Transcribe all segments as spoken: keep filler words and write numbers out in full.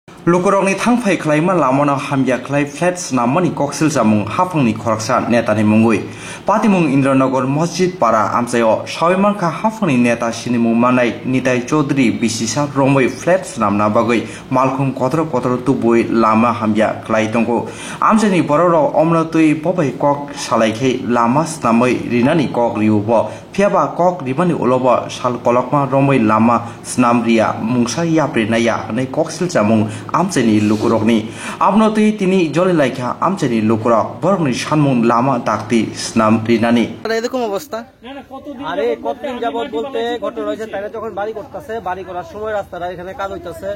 Lukurokni thangphai khlaima lamano hamya khlai flat swnammani koksil chamung haphangni khoroksa netani mungwi. Patimung Indranagar Masjid Para amchaio sawi mankha haphangni neta sinimung manai Nitai Chaudhary bisisa romwi flat swnamna bagwi malkhung kotor kotor tubui lama hamya khlai tongo. Amchaini bororok omno twi bobai kok salai khe lama swnamwi rinani kok riubo. Phiya ba kok ribani ulo bo sal kolokma romwi lama snam riya, mungsa yapri naiya hwnwi koksil chamung amchaini lukurokni. Abono twi tini joli laikha amchaini lukurok, borokni sanmung lama dakti snam rinani. এরকম অবস্থা। আরে, কতদিন যাবত বলতে ঘটনা হয়েছে, তাই না, যখন বাড়ি করতেছে, বাড়ি করার সময় রাস্তাটা এখানে কাজ হইতেছে,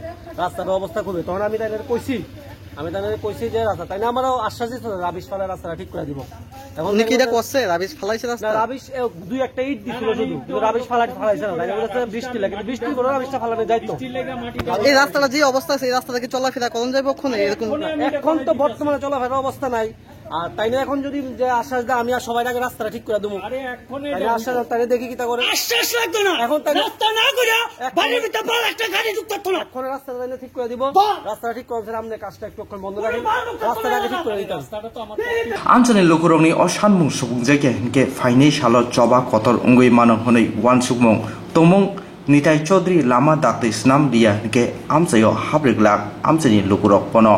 রাস্তার অবস্থা খুবই, তখন আমি তাই না কইছি, আমি তাই না কইছি যে রাস্তা, তাই না আমারও আশ্বাস দিচ্ছে রাবিশ ফালা রাস্তাটা ঠিক করে দিব। এখন উনি কি এটা করছে? রাবিশ ফালাইছে না, রাস্তা? রাবিশ, এ, দুই একটা ইট দিছিল শুধু, কিন্তু রাবিশ ফালাই, ফালাইছে না। তাই বলেছে বৃষ্টি লাগে, বৃষ্টি করে রাবিশটা ফালানো যায় তো। এই রাস্তাটা যে অবস্থা আছে, এই রাস্তাটা কি চলাফেরা করুন যাইব ওখানে? এরকম এখন তো বর্তমানে চলাফেরার অবস্থা নাই। আর তাই না এখন যদি যে আশ্বাস দেয়, আমি আর সবাই আগে রাস্তাটা ঠিক করে দেবো। আরে, এখনই তাই না দেবো। আশ্বাস দেয়, তাই না দেখি কি তা করে। আশ্বাস লাগতো না। এখন তাই না রাস্তা না করে এখন বাড়ির ভিতরে বড় একটা গাড়ি ঢুকতে পারতো না। এখন রাস্তাটা তাই না ঠিক করে দিব। বাহ! রাস্তাটা ঠিক করার সামনে কাজটা একটু অক্ষণ বন্ধ রাখেন। রাস্তাটা আগে ঠিক করে দিতাম। Amchaini lukurokni o sanmung subungjak ya hinkhe phainai salo choba kotor wngwi mano hwnwi uansukmung tongmung Nitai Chaudhary lama dakti snam riya hinkhe amchaio habriglak amchaini lukurok bono